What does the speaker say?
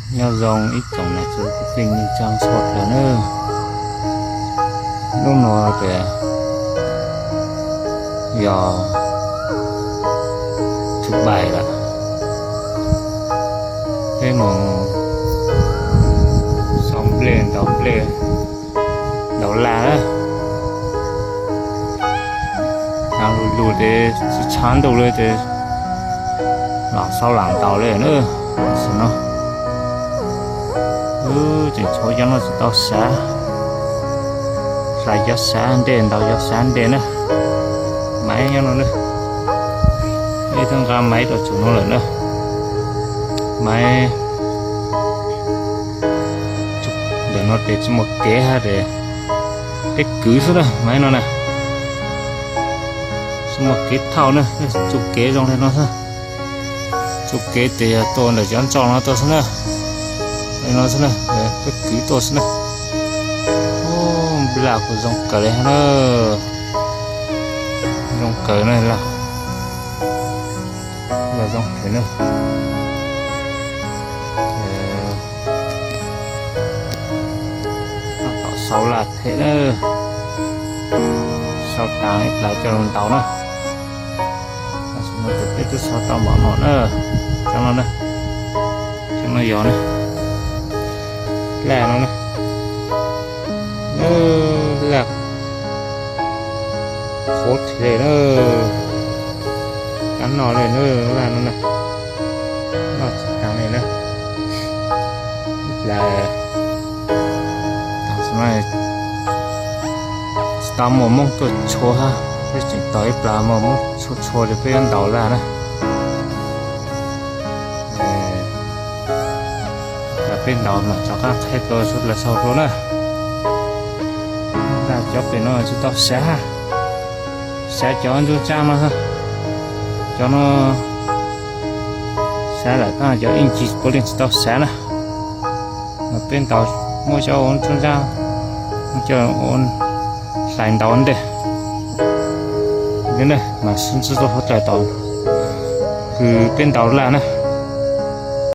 Nyob zoo ib tsoom niam txiv kwv tij neej tsa txhua tus na. Hnub no ces yog thứ bảy lawm, peb mus sau nplej ntaus nplej ntaus laj na. Nag lug lug ces tsis tshav ntuj li ces los xaus lam ntaus li na. Tam sim no wb tseem tshuav cov no tsis tau sav, hlais cov sav ntej ntaus cov sav ntej na. Maiv nyob no na, ib tug nqa maiv rau tsum no lawm na. Maiv ntawm no ces tsis muaj kev hab es peb kwv xwb na, maiv no na. Tsis muaj kev thauj na, txuj kev zoo li no xwb. Txuj kev ces yog tuaj ntawm cov ntsoj no tuaj xwb na. Li no xwb na, peb kwv tuaj xwb na. Laj kuj zoo kawg li na. Zoo kawg na laj. Laj zoo phem na. Sau laj phem na. Sau tas ib plag coj lug ntaus na. Tam sim no ces peb twb sau tau npaum no na. Cov no na, cov no yog na, laj no na, laj qhuav thiab na, cov no li na, laj no na, noj tsis tas li na. Ib plag tam sim no tsis tau muaj Hmoob tuaj tshua hab, peb tseem tos ib plag muaj Hmoob tshua tshua ces peb yuav ntaus laj na. Peb ntaus mam rov qab qhia rau sawv daws saib dua na. Laj cov pem no tsis tau sav, sav cov ntsuj ntsaj no, cov no sav lawm tab cov ib ntsis puav leej tsis tau sav na. Mas peb ntaus muab cov ua ntsuj ntsaj, coj hlais ntaus ntej. Mas sib ntsib rau hauv daim tod kws peb ntaus laj na.